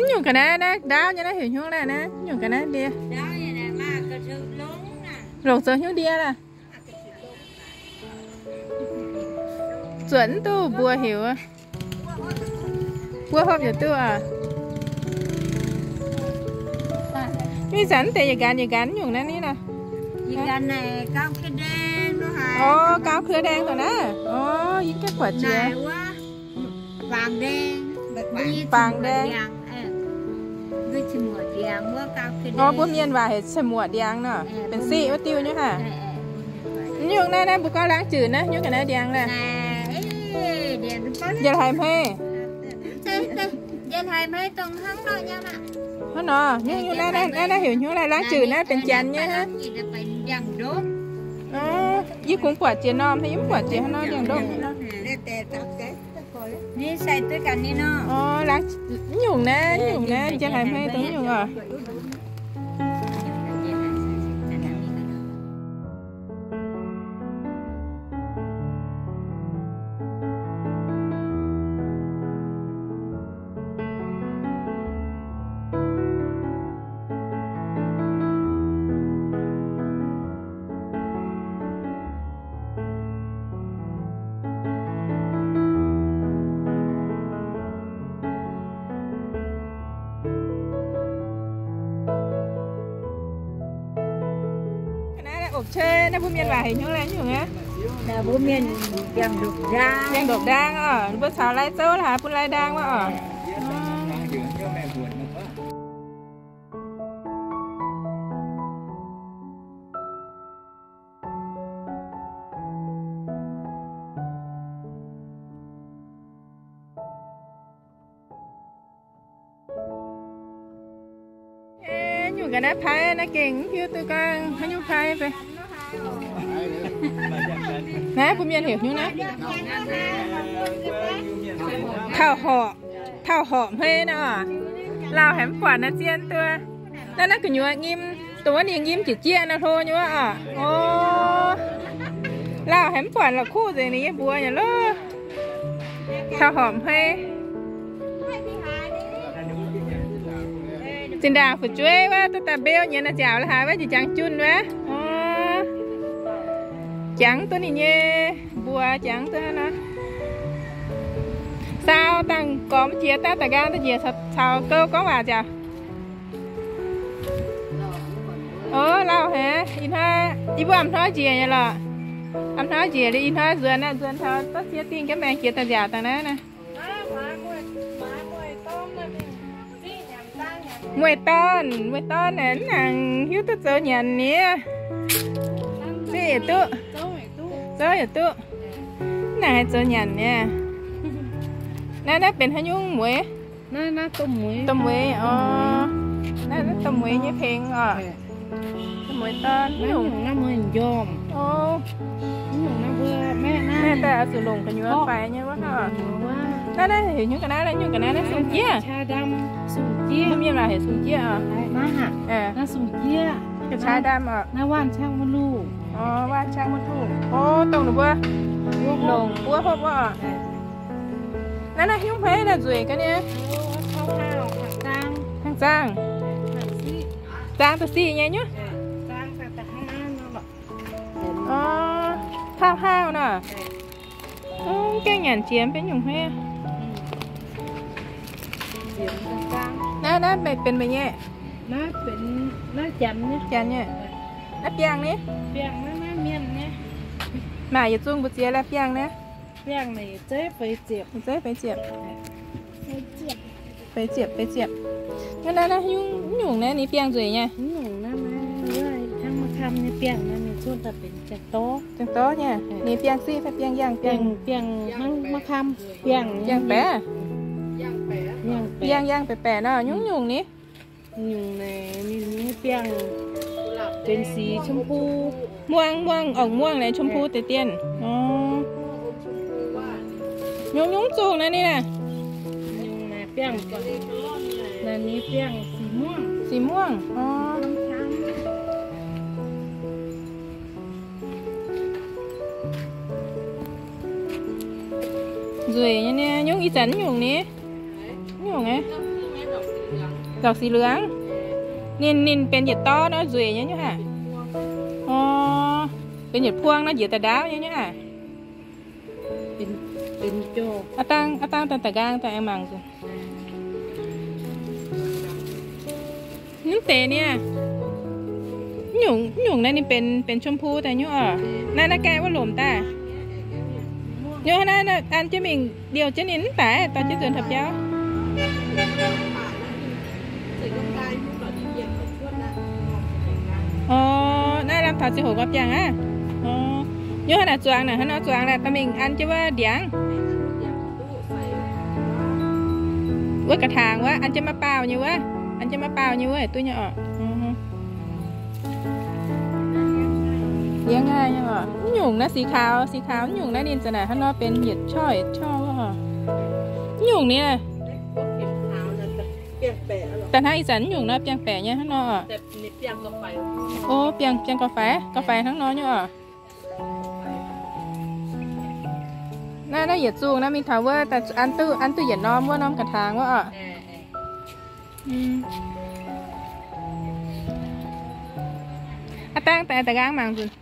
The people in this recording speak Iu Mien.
Nyungc ga'naaiv naaiv ndaauv nyei naaiv heuc hnyouv naaiv, naaiv nyungc ga'naaiv ndie. Longc zoux hnyouv ndie laaix. Zuotc mv duqv mbuo heuc. Buov hopv yietc duqv aac. Ih zanc mv deix yietc nqanx yietc nqanx nyungc naaiv ni nor. Orv, gauv keu ndaeng dongh naaiv. Orv, yie gaengh buatc jiex. Bangc ndaeng. Orv, mbuo mienh waac heuc ceix muoqc ndiangx nor, benx siqv wuov diuh nyei haic. Nyungc naaiv naaiv mbuo gorngv laangz jurc naaiv nyungc ga'naaiv ndiangx naaiv. Njien-hlaaix hmei. Hnangv nor, nyungc naaiv, naaiv, naaiv heuc hnyouv naaiv, laangz jurc naaiv benx janx nyei hnangv. Yie kungx buatc jiex norm, yie mv buatc jiex hnangv nor ndiangx-ndopv. Orv, nyungc naaiv, nyungc naaiv, njien-hlaaix hmei dongh nyungc oc. Naaiv opv-cei naaiv mbuo mienh waac heuc hnyouv laangz nyungc aqv. Mbuo mienh ndiangx-ndopv-ndaang oc. Mbuo caux lai zouv laaix bun lai ndaang wuov oc. Nyungc ga'naaiv paaiv naaiv gengh mv hiuv duqv gorngv haaix nyungc paaiv fai. Naaiv mbuo mienh heuc nyungc naaiv. Tauh horqc, tauh horqc hmei naaiv oc. Lauh haic mv buatc naaiv zien duqv. Naaiv naaiv gu'nyuoz nyim, dongh wuov ninh nyim jiex jieqv naaiv hlo nyei wuov oc. O, lauh haic mv buatc la'kuqv nzengc ninh nyei mbuox nyei loh. Tauh horpc hmei. Zinh ndaangc fu'jueiv wuov duqv daaih mbeu nyei naaiv nziaauc la'haaix wuov njiec jangx junh wuov. O, jangx duqv ninh nyei mbuox, jangx duqv nor. Saau dangh gormx jiex daaih da'nqaang da'njiec caux gouv gorngv waac nziaauc. O, lauh haic. Ih hnoi, yie mbuo a'hnoi njiec nyei lorqc. A'hnoi njiec liuz ih hnoi nzuonx aqv, nzuonx taux dov cie dingh jienv maengx jiex daaih nziaauc dangh naaiv naaiv. Mueiz dorn, mueiz dorn naaic mv nangc hiuv duqv zoux nyanc nie. Zieqv yietc duqv, zouv yietc duqv, mv nangc haih zoux nyanc nie. Naaiv, naaiv benx haaix nyungc mueiz? Naaiv, naaiv domh mueiz. Domh mueiz, o. Naaiv, naaiv domh mueiz nyei pengx oc. Domh mueiz dorn. Naaiv nyungc naaiv mueiz njormh. O. Naaiv nyungc naaiv mbuo maeqv naaiv. Naaiv daaih oix zuqc longc gu'nyuoz faix nyei wuov hnangv oc. Naaiv, naaiv heuc nyungc ga'naaiv, naaiv nyungc ga'naaiv naaiv sung-jieqv. Sung-jieqv. Mbuo mienh waac heuc sung-jieqv oc. Naaiv, naaiv sung-jieqv. Ga'qaqv ndamv oc. Naaiv waanc qaqv maiv luv. O, waanc qaqv maiv luv. O, dongh ninh mbuo longc buov hopv wuov oc. Naaiv, naaiv hnyouv hmeiv naaiv nzueic ga'nyei. Kangh zaangh. Zaangh da'siqv nyei nyuv. O, tauv haauh nor. Mv gaengh nyanc jiex benx nyungc hmeiv. Naaiv, naaiv benx meih nyei? Janx nyei. Naaiv biangh ni? Maaih yietc zungv mbu'ziex la'biangh naaiv. Biangh naaic zeiv feix ziepc. Zeiv feix ziepc. Feix ziepc, feix ziepc. Naaiv, naaiv, naaiv nyungc naaiv ninh biangh nzueic nyei. Ziangh dorv nyei. Ninh biangh siqv fai biangh yangh? Biangh, biangh hnangv ma'kam. Biangh, biangh baeqc. Yangh, yangh baeqc baeqc nor, nyungc nyungc ni. Nyungc naaic ninh nyei biangh benx สีชมพู. Muangh, muangh, orngc muangh naaic ชมพู deix dien. O. Nyungc, nyungc zungh naaiv ninh naaic. Nyungc naaic biangh, naaic ninh biangh สีม่วง. สีม่วง. O. Nzueic nyei nie, nyungc ih zanc nyungc ni. Nyungc aqv. Dorc six liangx. Ninh, ninh benx yietc dorv nor nzueic nyei nyungc aqv. O, benx yietc puong nor njiec daaih ndaauv nyei nyungc aqv. Aa dangh, aa dangh daaih da'nqaang daaih aengx mangc nzunc. Mv deix niaa. Nyungc, nyungc naaiv ninh benx, benx ชมพู daaih nyungc oc. Naaiv, naaiv gaengh wuov lomc daaih. Nyungc naaiv, naaiv an jienv mingh liouh jienv ninh mv baac dorh jienv nzuonx taux biauv. O, naaiv lamh taux ziangh hoc nqoi biangh aqv. O, nyungc hnangv naaic zuangx naaic, hnangv nor zuangx naaic dorh mingh an jienv wuov ndiangx. Wuov ga'taangc wuov, an jienv maiv baauh nyei wuov, an jienv maiv baauh nyei wuov duqv nyei oc. Yie ngaih nyei oc. Mv nyungc naaiv สีขาว, สีขาว mv nyungc naaiv ninh za'naaic hnangv nor benx yietc qauv yietc qauv wuov oc. Mv nyungc niaa. Da'hnangv ih zanc mv nyungc nor biangh baeqc nyei hnangv nor oc. O, biangh, biangh gauh faix, gauh faix hnangv nor nyei oc. Naaiv, naaiv yietc zungh naaiv mingh taux wuov, an duqv, an duqv yietc norm wuov norm ga'taangc wuov oc. Aa dangh daaih da'nqaang mangc nzunc.